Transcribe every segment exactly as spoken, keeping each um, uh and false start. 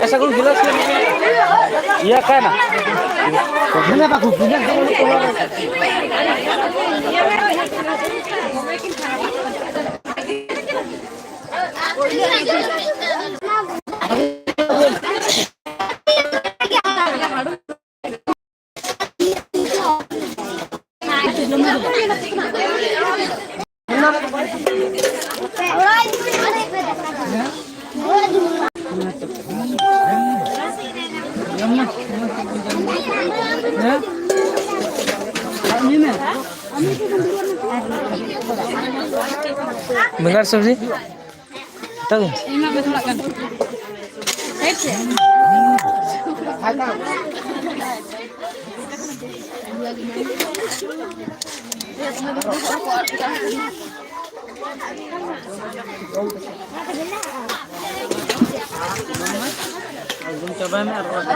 ऐसा कोई गिलास नहीं है? ये क्या है ना? ᱵᱮᱸᱜᱟᱲ ᱥᱚᱵᱽᱡᱤ? ᱦᱟᱛᱟᱣ ᱜᱮ? ᱤᱧ ᱢᱟ ᱵᱮᱥ ᱚᱲᱟᱜ ᱠᱟᱱ᱾ ᱦᱮᱸ ᱪᱮ? ᱡᱚᱢ ᱪᱟᱵᱟᱭ ᱢᱮ ᱟᱨ ᱨᱚᱲ ᱢᱮ᱾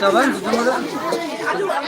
ᱪᱟᱵᱟᱭ ᱢᱮ, ᱡᱚᱢ ᱠᱟᱛᱮ᱾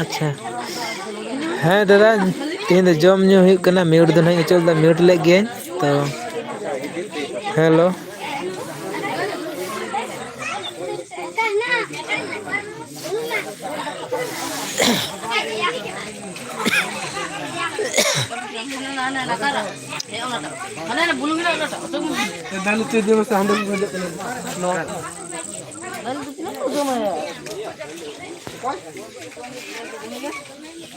ᱟᱪᱪᱷᱟ᱾ ᱦᱮᱸ ᱫᱟᱫᱟ, ᱛᱮᱦᱮᱧ ᱫᱚ ᱡᱚᱢ ᱧᱩ ᱦᱩᱭᱩᱜ ᱠᱟᱱᱟ᱾ ᱢᱤᱭᱩᱴ ᱫᱚ ᱱᱟᱦᱟᱜ ᱤᱧ ᱚᱪᱚ ᱞᱮᱫᱟ, ᱢᱤᱭᱩᱴ ᱞᱮᱫ ᱜᱤᱭᱟᱹᱧ᱾ ᱛᱚ, ᱦᱮᱞᱳ᱾ ᱫᱟᱹᱞ ᱩᱛᱩ ᱤᱫᱤ ᱢᱮᱥᱮ, ᱦᱟᱸᱰᱮ ᱵᱚᱱ ᱵᱷᱟᱡᱟᱜ ᱠᱟᱱᱟ᱾ ᱱᱚᱣᱟ᱾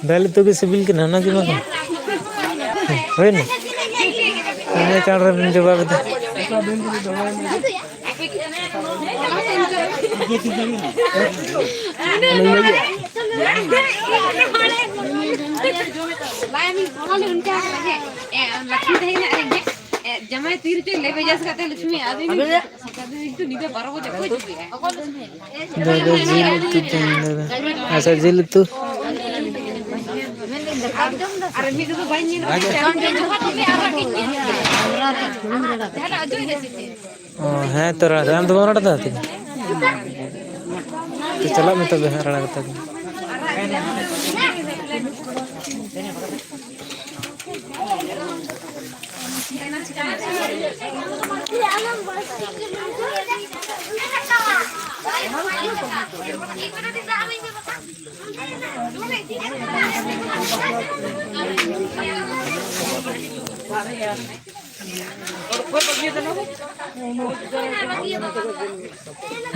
ᱫᱟᱹᱞ ᱩᱛᱩ ᱜᱮ ᱥᱤᱵᱤᱞ ᱠᱟᱱᱟ, ᱚᱱᱟ ᱜᱮ ᱵᱟᱝ? ᱦᱩᱭᱱᱟ? ᱤᱱᱟᱹ ᱪᱟᱬ ᱨᱮᱵᱮᱱ ᱡᱚᱜᱟᱲ ᱮᱫᱟ᱾ ᱡᱟᱢᱟᱭ ᱛᱤ ᱨᱮᱪᱚᱭ ᱞᱮᱵᱮᱡᱟ ᱥᱮ ᱠᱟᱛᱮ ᱞᱩᱪᱷᱩᱢᱤ ᱟᱫᱚ ᱤᱧ ᱫᱚ ᱡᱤᱞ ᱩᱛᱩ ᱡᱚᱢ ᱫᱟᱫᱟ᱾ ᱟᱪᱪᱷᱟ, ᱡᱤᱞ ᱩᱛᱩ᱾ ᱟᱨ ᱢᱤᱫ ᱫᱚ ᱵᱟᱹᱧ ᱧᱮᱞ ᱠᱟᱫᱟ᱾ ᱚ, ᱦᱮᱸ ᱛᱚ, ᱨᱟᱲᱟ ᱠᱟᱛᱷᱟ᱾ ᱟᱢ ᱫᱚ ᱵᱟᱢ ᱨᱟᱲᱟ ᱠᱟᱛᱷᱟ ᱛᱤᱧ? ᱛᱚ, ᱪᱟᱞᱟᱜ ᱢᱮ ᱛᱚᱵᱮ ᱦᱟᱸᱜ, ᱨᱟᱲᱟ ᱠᱟᱛᱷᱟ ᱜᱮ᱾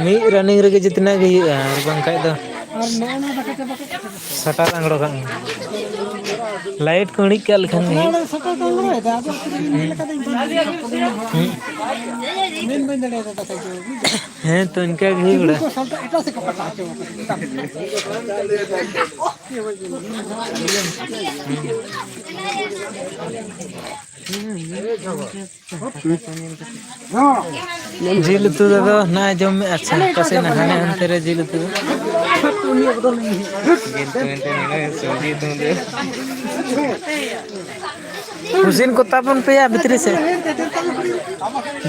ᱢᱤᱫ ᱨᱟᱱᱤᱝ ᱨᱮᱜᱮ ᱡᱤᱛᱱᱟ ᱜᱮ ᱦᱩᱭᱩᱜᱼᱟ, ᱟᱨ ᱵᱟᱝᱠᱷᱟᱡ ᱫᱚ ᱟᱨ ᱱᱚᱜᱼᱚ ᱱᱚᱣᱟ ᱫᱟᱠᱟ ᱪᱟᱵᱟ ᱠᱟᱛᱮ ᱥᱟᱴᱟᱨ ᱟᱝᱲᱚ ᱠᱟᱜ ᱢᱮ᱾ ᱞᱟᱭᱤᱴ ᱠᱚ ᱤᱬᱤᱡ ᱠᱟᱜ ᱞᱮᱠᱷᱟᱱ ᱜᱮ ᱦᱩᱭᱩᱜᱼᱟ᱾ ᱥᱟᱴᱟᱨ ᱠᱚ ᱟᱝᱲᱚᱭᱮᱫᱟ, ᱟᱫᱚ ᱚᱠᱚᱭ ᱧᱮᱞ ᱞᱮᱠᱟ ᱫᱚ ᱤᱧ ᱵᱟᱹᱧ ᱧᱮᱞ ᱠᱟᱫᱟ᱾ ᱦᱩᱸ᱾ ᱢᱮᱱ ᱵᱟᱹᱧ ᱫᱟᱲᱮᱭᱟᱫᱟ ᱫᱟᱠᱟ ᱡᱚᱢ, ᱵᱩᱡᱽ ᱫᱟᱢ? ᱦᱮᱸ ᱛᱚ, ᱤᱱᱠᱟ ᱜᱮ ᱦᱩᱭ ᱵᱟᱲᱟᱜᱼᱟ᱾ ᱥᱟᱞᱴᱟᱣ ᱮᱴᱟᱜ ᱥᱮᱫ ᱠᱚ ᱠᱟᱴᱟ ᱦᱚᱪᱚ ᱟᱠᱟᱫᱟ᱾ ᱡᱤᱞ ᱩᱛᱩ ᱫᱚ ᱟᱫᱚ ᱱᱟᱭ ᱡᱚᱢ ᱢᱮ᱾ ᱟᱪᱪᱷᱟ, ᱯᱟᱥᱮ ᱱᱟ ᱦᱟᱱᱮ ᱦᱟᱱᱛᱮ ᱨᱮ ᱡᱤᱞ ᱩᱛᱩ᱾ ᱡᱤᱞ ᱩᱛᱩ ᱢᱮᱱᱛᱮ ᱱᱚᱰᱮ ᱥᱚᱵᱽᱡᱤ ᱩᱛᱩ ᱢᱮᱱᱛᱮ᱾ ᱠᱩᱥᱤᱱ ᱠᱚ ᱛᱟᱵᱚᱱ ᱯᱮᱭᱟ ᱵᱷᱤᱛᱨᱤ ᱥᱮᱫ᱾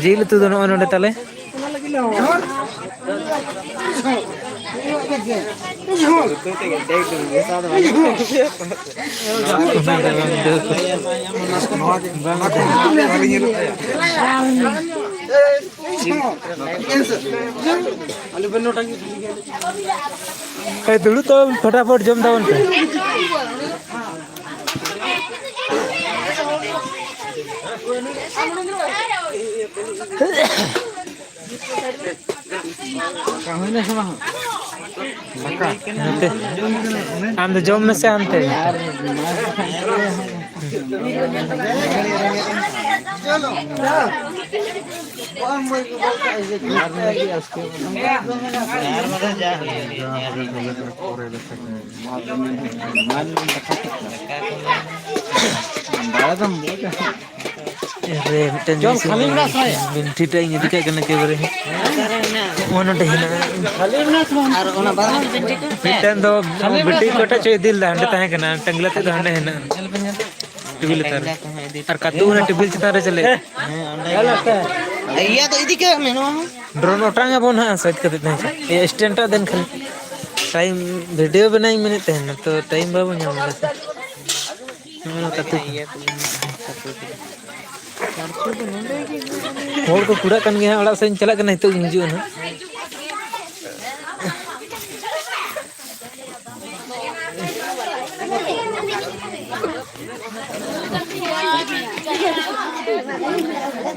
ᱡᱤᱞ ᱩᱛᱩ ᱫᱚ ᱱᱚᱜᱼᱚᱭ ᱱᱚᱰᱮ ᱛᱟᱞᱮ᱾ ᱮᱭ, ᱫᱩᱲᱩᱵ ᱛᱟᱵᱚᱱ, ᱯᱷᱚᱴᱟᱯᱷᱚᱴ ᱡᱚᱢ ᱛᱟᱵᱚᱱ ᱯᱮ᱾ ᱱᱚᱛᱮ᱾ ᱟᱢ ᱫᱚ ᱡᱚᱢ ᱢᱮᱥᱮ ᱦᱟᱱᱛᱮ᱾ ᱟᱨᱮ, ᱢᱤᱫᱴᱮᱱ ᱡᱚᱢ ᱡᱤᱱᱤᱥ ᱠᱷᱟᱹᱞᱤ ᱢᱮᱱᱟᱜ ᱥᱮ? ᱵᱤᱱᱴᱷᱤ ᱴᱟᱜ ᱤᱧ ᱤᱫᱤ ᱠᱟᱜ ᱠᱟᱱᱟ ᱮᱠᱮᱵᱟᱨᱮ᱾ ᱱᱚᱜᱼᱚ ᱱᱚᱰᱮ ᱦᱮᱱᱟᱜᱼᱟ᱾ ᱟᱨ ᱚᱱᱟ ᱵᱟᱨ ᱦᱚᱲ ᱵᱤᱱᱴᱷᱤ ᱠᱚ? ᱢᱤᱫᱴᱮᱱ ᱫᱚ ᱵᱤᱱᱴᱷᱤ ᱚᱠᱟᱴᱟᱜ ᱪᱚᱭ ᱤᱫᱤ ᱞᱮᱫᱟ, ᱦᱟᱸᱰᱮ ᱛᱟᱦᱮᱸ ᱠᱟᱱᱟ, ᱴᱟᱝᱜᱞᱟ ᱛᱮᱫ ᱫᱚ ᱦᱟᱸᱰᱮ ᱦᱮᱱᱟᱜᱼᱟ᱾ ᱴᱮᱵᱤᱞ ᱞᱟᱛᱟᱨ ᱨᱮ᱾ ᱟᱨ ᱠᱟᱹᱴᱩᱵ ᱚᱱᱟ ᱴᱮᱵᱤᱞ ᱪᱮᱛᱟᱱ ᱨᱮ ᱪᱮᱞᱮ? ᱤᱭᱟᱹ ᱫᱚ ᱤᱫᱤ ᱠᱟᱜ ᱢᱮ ᱱᱚᱣᱟ ᱦᱚᱸ᱾ ᱰᱨᱳᱱ ᱚᱴᱟᱝ ᱟᱵᱚᱱ ᱦᱟᱸᱜ ᱥᱟᱭᱤᱰ ᱠᱟᱛᱮ ᱛᱟᱦᱮᱸ ᱠᱟᱱᱟ᱾ ᱮ, ᱥᱴᱮᱱᱰ ᱴᱟᱜ ᱫᱮᱱ ᱠᱷᱟᱱ᱾ ᱴᱟᱭᱤᱢ ᱵᱷᱤᱰᱤᱭᱳ ᱵᱮᱱᱟᱣ ᱤᱧ ᱢᱮᱱᱮᱫ ᱛᱟᱦᱮᱱᱟ, ᱛᱚ ᱴᱟᱭᱤᱢ ᱵᱟᱵᱚᱱ ᱧᱟᱢ ᱮᱫᱟ ᱥᱮ᱾ ᱱᱚᱜᱼᱚ ᱱᱚᱣᱟ ᱠᱟᱹᱴᱩᱵ᱾ ᱦᱚᱲ ᱠᱚ ᱠᱩᱲᱟᱹᱜ ᱠᱟᱱ ᱜᱮᱭᱟ ᱦᱟᱸᱜ, ᱚᱲᱟᱜ ᱥᱮᱫ ᱤᱧ ᱪᱟᱞᱟᱜ ᱠᱟᱱᱟ, ᱱᱤᱛᱚᱜ ᱜᱤᱧ ᱦᱤᱡᱩᱜᱼᱟ ᱱᱟᱦᱟᱜ᱾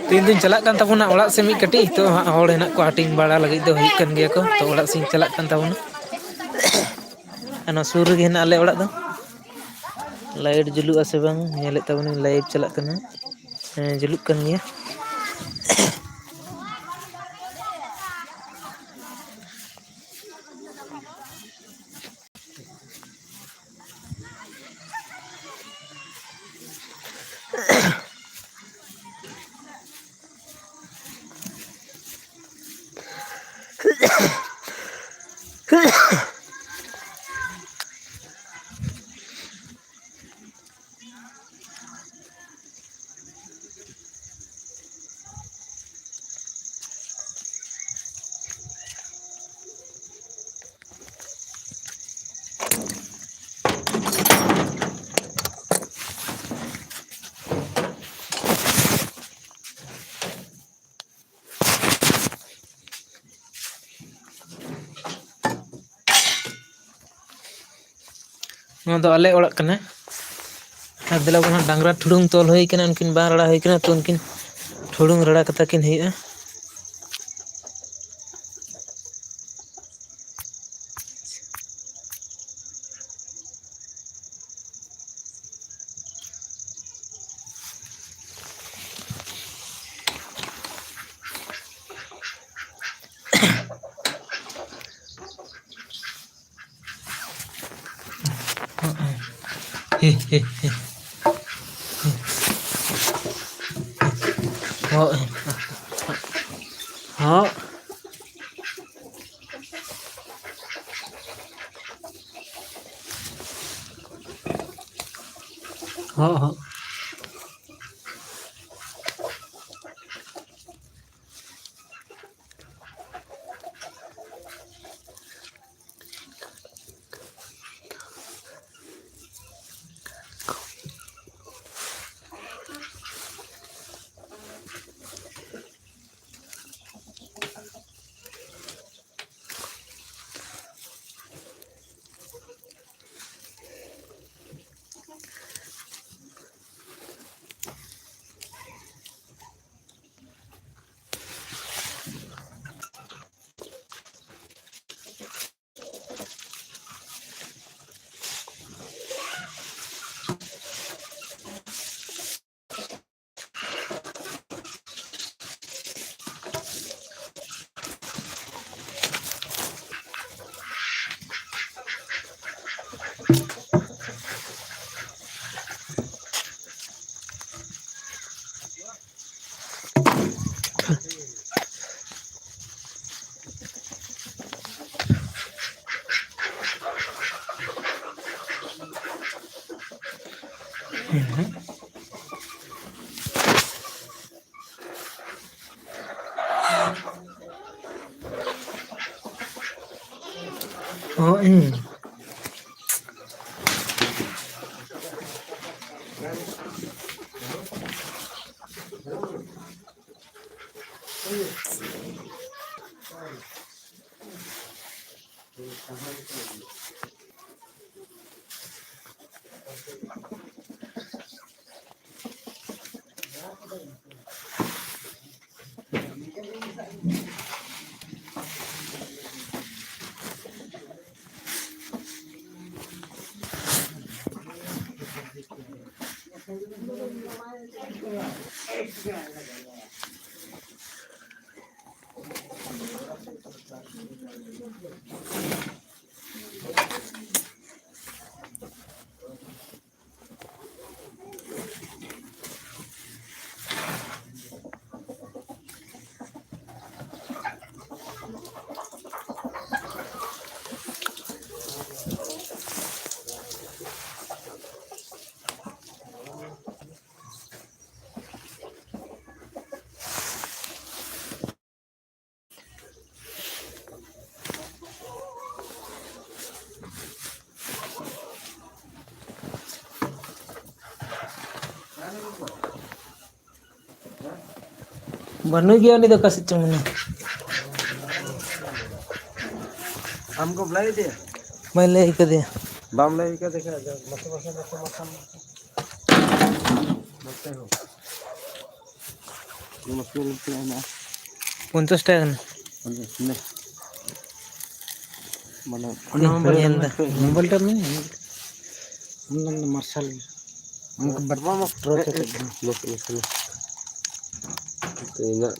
ᱛᱮᱦᱮᱧ ᱫᱚᱧ ᱪᱟᱞᱟᱜ ᱠᱟᱱ ᱛᱟᱵᱚᱱᱟ ᱚᱲᱟᱜ ᱥᱮᱫ ᱢᱤᱫ ᱠᱟᱹᱴᱤᱡ᱾ ᱱᱤᱛᱚᱜ ᱦᱟᱸᱜ ᱦᱚᱲ ᱦᱮᱱᱟᱜ ᱠᱚᱣᱟ, ᱦᱟᱹᱴᱤᱧ ᱵᱟᱲᱟ ᱞᱟᱹᱜᱤᱫ ᱫᱚ ᱦᱩᱭᱩᱜ ᱠᱟᱱ ᱜᱮᱭᱟ ᱠᱚ᱾ ᱛᱚ ᱚᱲᱟᱜ ᱥᱮᱫ ᱤᱧ ᱪᱟᱞᱟᱜ ᱠᱟᱱ ᱛᱟᱵᱚᱱᱟ᱾ ᱟᱨ ᱱᱚᱣᱟ ᱥᱩᱨ ᱨᱮᱜᱮ ᱦᱮᱱᱟᱜ ᱟᱞᱮ ᱚᱲᱟᱜ ᱫᱚ᱾ ᱞᱟᱭᱤᱴ ᱡᱩᱞᱩᱜᱼᱟ ᱥᱮ ᱵᱟᱝ ᱧᱮᱞᱮᱫ ᱛᱟᱵᱚᱱᱟᱹᱧ, ᱞᱟᱭᱤᱴ ᱪᱟᱞᱟᱜ ᱠᱟᱱᱟ᱾ ᱦᱮᱸ, ᱡᱩᱞᱩᱜ ᱠᱟᱱ ᱜᱮᱭᱟ᱾ ᱱᱚᱣᱟ ᱫᱚ ᱟᱞᱮ ᱚᱲᱟᱜ ᱠᱟᱱᱟ᱾ ᱟᱨ ᱫᱮᱞᱟ ᱵᱚᱱ ᱦᱟᱸᱜ, ᱰᱟᱝᱨᱟ ᱴᱷᱩᱲᱩᱝ ᱛᱚᱞ ᱦᱩᱭ ᱠᱟᱱᱟ, ᱩᱱᱠᱤᱱ ᱵᱟᱝ ᱨᱟᱲᱟ ᱦᱩᱭ ᱠᱟᱱᱟ, ᱛᱚ ᱩᱱᱠᱤᱱ ᱴᱷᱩᱲᱩᱝ ᱨᱟᱲᱟ ᱠᱟᱛᱷᱟ ᱠᱤᱱ ᱦᱩᱭᱩᱜᱼᱟ᱾ ᱦᱮ, ᱦᱮ, ᱦᱮ᱾ ᱦᱚᱸ᱾ ᱦᱚᱸ᱾ ᱦᱚᱸ, ᱦᱚᱸ᱾ ᱦᱚᱸ, ᱤᱧ᱾ ᱵᱟᱹᱱᱩᱭ ᱜᱮᱭᱟ ᱩᱱᱤ ᱫᱚ, ᱚᱠᱟ ᱥᱮᱫ ᱪᱚᱝ ᱢᱮᱱᱟᱭ᱾ ᱟᱢ ᱠᱚᱢ ᱞᱟᱹᱭ ᱟᱫᱮᱭᱟ? ᱵᱟᱹᱧ ᱞᱟᱹᱭ ᱠᱟᱫᱮᱭᱟ᱾ ᱵᱟᱢ ᱞᱟᱹᱭ ᱠᱟᱫᱮ ᱠᱷᱟᱱ ᱫᱚ ᱢᱟᱥᱮ, ᱢᱟᱥᱮ, ᱢᱟᱥᱮ, ᱢᱟᱥᱮ᱾ ᱱᱚᱛᱮ ᱦᱚᱸ᱾ ᱱᱚᱛᱮ ᱨᱮ ᱛᱤᱱᱟᱹᱜ ᱦᱮᱱᱟᱜᱼᱟ? ᱯᱚᱧᱪᱟᱥ ᱴᱟᱠᱟ ᱠᱟᱱᱟ᱾ ᱯᱚᱧᱪᱟᱥ ᱴᱟᱠᱟ᱾ ᱢᱟᱱᱮ ᱚᱱᱟ ᱦᱚᱸ ᱵᱟᱹᱧ ᱧᱮᱞ ᱮᱫᱟ᱾ ᱢᱳᱵᱟᱭᱤᱞ ᱴᱟᱜ ᱢᱮ᱾ ᱟᱢ ᱫᱚ ᱢᱟᱨᱥᱟᱞ ᱜᱮ᱾ ᱚᱱᱠᱟ ᱵᱟᱴ ᱢᱟ, ᱢᱟ, ᱴᱨᱚᱪ ᱟᱛᱮᱫ ᱫᱚ᱾ ᱢᱟ, ᱢᱟ, ᱢᱟ᱾ ᱤᱧᱟᱹᱜ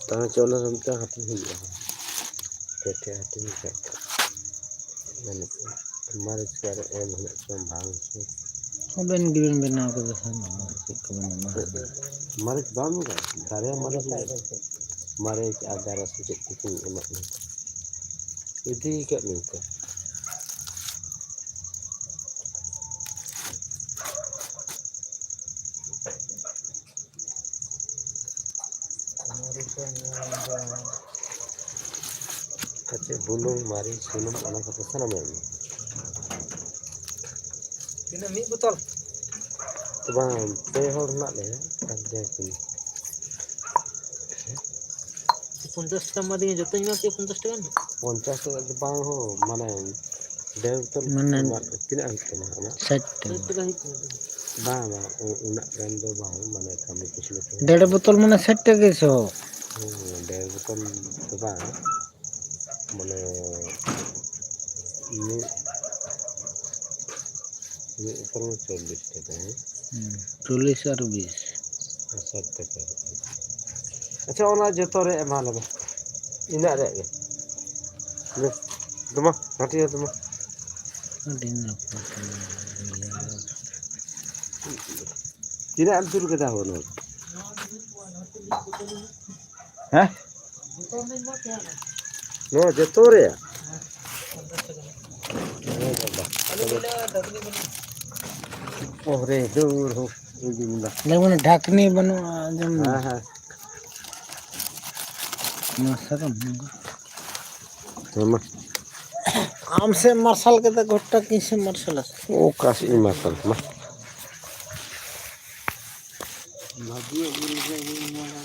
ᱛᱟᱦᱮᱸ ᱦᱚᱪᱚ ᱚᱱᱟ ᱨᱮ ᱢᱤᱫᱴᱟᱝ ᱦᱟᱹᱴᱤᱧ ᱦᱩᱭᱩᱜᱼᱟ᱾ ᱯᱮ ᱴᱷᱮᱡ ᱦᱟᱹᱴᱤᱧ ᱠᱷᱟᱡ ᱫᱚ᱾ ᱢᱟᱱᱮ, ᱢᱟᱹᱨᱤᱪ ᱠᱚ ᱟᱨ ᱮᱢ ᱦᱩᱭᱩᱜ ᱪᱚᱝ ᱵᱟᱝ ᱪᱚᱝ᱾ ᱟᱵᱮᱱ ᱜᱮᱵᱮᱱ ᱵᱮᱱᱟᱣ ᱠᱟᱫᱟ ᱥᱮ, ᱪᱮᱫ ᱠᱚᱵᱮᱱ ᱮᱢᱟ? ᱢᱟᱹᱨᱤᱪ ᱵᱟᱢ ᱮᱢ ᱠᱟᱜᱼᱟ? ᱫᱟᱨᱮ ᱢᱟᱹᱨᱤᱪ ᱢᱮᱱᱟᱜᱼᱟ᱾ ᱢᱟᱹᱨᱤᱪ ᱟᱨ ᱫᱟᱨᱮ ᱥᱮ ᱪᱮᱫ ᱠᱚᱪᱚᱧ ᱮᱢᱟᱜ ᱢᱮ᱾ ᱤᱫᱤ ᱠᱟᱜ ᱢᱮ ᱛᱚ᱾ ᱟᱪᱪᱷᱟ, ᱵᱩᱞᱩᱝ, ᱢᱟᱹᱨᱤᱪ, ᱥᱩᱱᱩᱢ, ᱚᱱᱟ ᱠᱚᱫᱚ ᱥᱟᱱᱟᱢ ᱮᱢ᱾ ᱛᱤᱱᱟᱹᱜ, ᱢᱤᱫ ᱵᱳᱛᱚᱞ? ᱵᱟᱝ, ᱯᱮ ᱦᱚᱲ ᱢᱮᱱᱟᱜ ᱞᱮᱭᱟ, ᱟᱨ ᱡᱟᱦᱟᱸᱭ ᱠᱚ᱾ ᱯᱚᱧᱪᱟᱥ ᱴᱟᱠᱟᱢ ᱮᱢᱟᱫᱤᱧᱟ, ᱡᱚᱛᱚᱧ ᱮᱢᱟ ᱯᱮᱭᱟ ᱯᱚᱧᱪᱟᱥ ᱴᱟᱠᱟ ᱨᱮᱱᱟᱜ᱾ ᱯᱚᱧᱪᱟᱥ ᱴᱟᱠᱟ ᱫᱚ ᱵᱟᱝ ᱦᱳ, ᱢᱟᱱᱮ, ᱰᱷᱮᱨ ᱩᱛᱟᱹᱨ ᱢᱟᱱᱮ ᱮᱢᱟᱜ ᱯᱮ, ᱛᱤᱱᱟᱹᱜ ᱦᱩᱭᱩᱜ ᱛᱟᱢᱟ ᱟᱢᱟᱜ? ᱥᱟᱴ ᱴᱟᱠᱟ᱾ ᱥᱟᱴ ᱴᱟᱠᱟ ᱦᱩᱭᱩᱜ ᱛᱟᱢᱟ᱾ ᱵᱟᱝ, ᱵᱟᱝ, ᱩ-, ᱩᱱᱟᱹᱜ ᱜᱟᱱ ᱫᱚ ᱵᱟᱝ, ᱢᱟᱱᱮ ᱠᱟᱹᱢᱤ ᱠᱟᱹᱥᱱᱤ ᱠᱚ᱾ ᱰᱮᱲ ᱵᱳᱛᱚᱞ ᱢᱟᱱᱮ ᱥᱮᱴ ᱛᱮᱜᱮ ᱥᱚ? ᱦᱩᱸ, ᱰᱮᱲ ᱵᱳᱛᱚᱞ ᱫᱚ ᱵᱟᱝ, ᱢᱟᱱᱮ ᱢᱤᱫ, ᱢᱤᱫ ᱵᱳᱛᱚᱞ ᱪᱚᱞᱞᱤᱥ ᱴᱟᱠᱟ, ᱦᱮᱸ? ᱦᱩᱸ, ᱪᱚᱞᱞᱤᱥ ᱟᱨ ᱵᱤᱥ᱾ ᱥᱟᱴ ᱴᱟᱠᱟ᱾ ᱟᱪᱪᱷᱟ, ᱚᱱᱟ ᱡᱚᱛᱚ ᱨᱮ ᱮᱢᱟ ᱞᱮ ᱢᱮ, ᱤᱱᱟᱹᱜ ᱨᱮᱭᱟᱜ ᱜᱮ᱾ ᱵᱮᱥ, ᱫᱮᱢᱟ, ᱦᱟᱹᱴᱤᱧ ᱨᱮ ᱫᱮᱢᱟ᱾ ᱟᱹᱰᱤ ᱱᱟᱯᱟᱭ᱾ ᱛᱤᱱᱟᱹᱜ ᱮᱢ ᱛᱩᱞ ᱠᱮᱫᱟ ᱦᱳ ᱱᱚᱣᱟ? ᱦᱮᱸ? ᱱᱚᱣᱟ ᱡᱚᱛᱚ ᱨᱮᱭᱟᱜ? ᱚ ᱵᱟᱵᱟ᱾ ᱚ ᱨᱮ, ᱫᱩᱨ ᱦᱳ, ᱤᱧ ᱫᱩᱧ ᱢᱮᱱᱫᱟ᱾ ᱡᱮᱢᱚᱱ ᱰᱷᱟᱠᱱᱤ ᱵᱟᱹᱱᱩᱜᱼᱟ, ᱡᱮᱢᱚᱱ᱾ ᱦᱮᱸ, ᱦᱮᱸ᱾ ᱢᱟᱥᱮ ᱫᱚ ᱱᱚᱝᱠᱟ᱾ ᱦᱮᱸ ᱢᱟ᱾ ᱟᱢ ᱥᱮᱫ ᱢᱟᱨᱥᱟᱞ ᱠᱟᱛᱮ ᱜᱚᱴᱟ ᱠᱤᱱ ᱥᱮᱫ ᱢᱟᱨᱥᱟᱞᱟ᱾ ᱚᱠᱟ ᱥᱮᱫ ᱤᱧ ᱢᱟᱨᱥᱟᱞ ᱢᱟ? ᱵᱷᱟᱹᱜᱤ ᱟᱹᱜᱩ ᱞᱮᱠᱷᱟᱡ ᱤᱧ ᱧᱮᱞᱟ᱾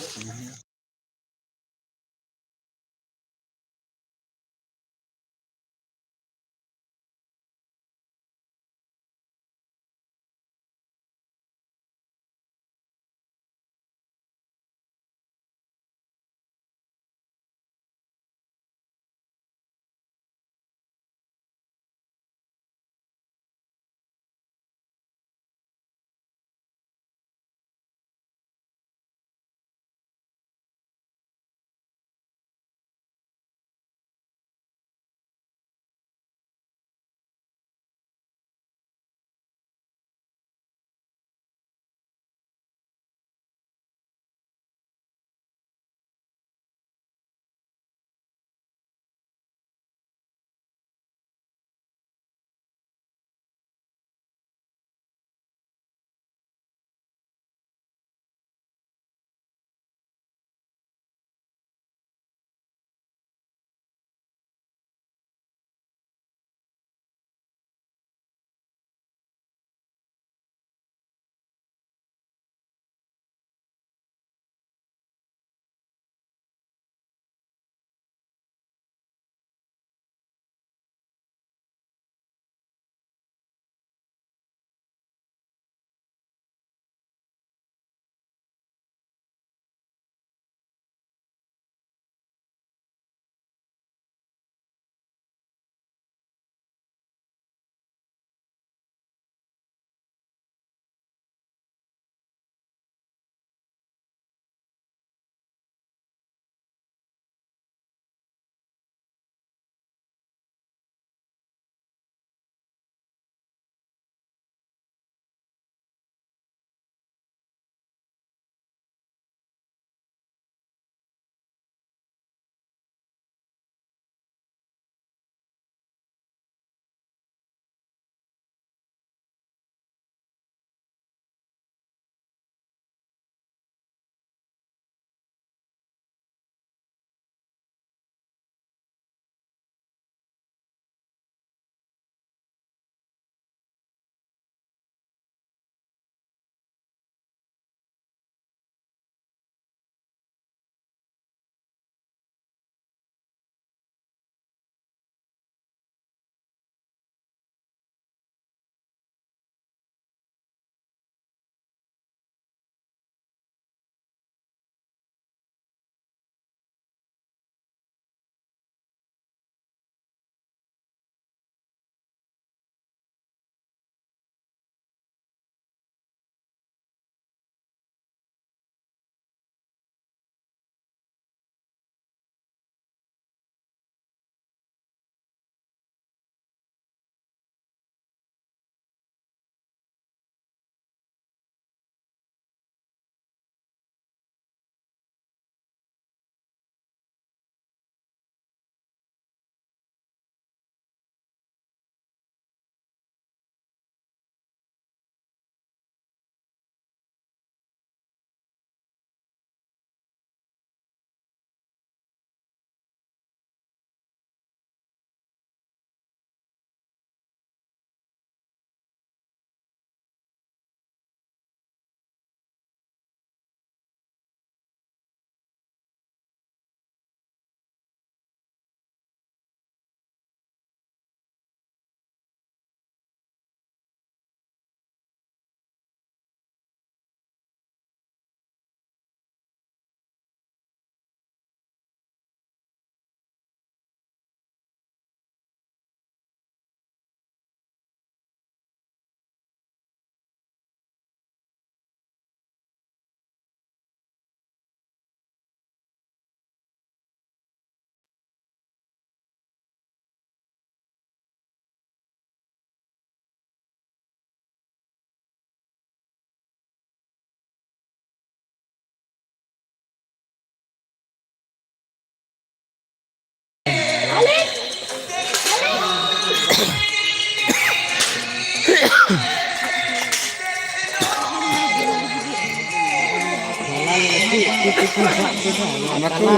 ᱵᱟᱠᱚ,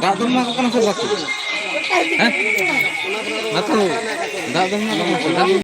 ᱫᱟᱜ ᱫᱚ ᱮᱢᱟ ᱠᱚ ᱠᱟᱱᱟ ᱥᱮ ᱵᱟᱠᱚ? ᱦᱮᱸ? ᱵᱟᱠᱚ, ᱫᱟᱜ ᱫᱚ ᱮᱢᱟ ᱠᱚ ᱠᱟᱱᱟ ᱥᱮ ᱵᱟᱠᱚ?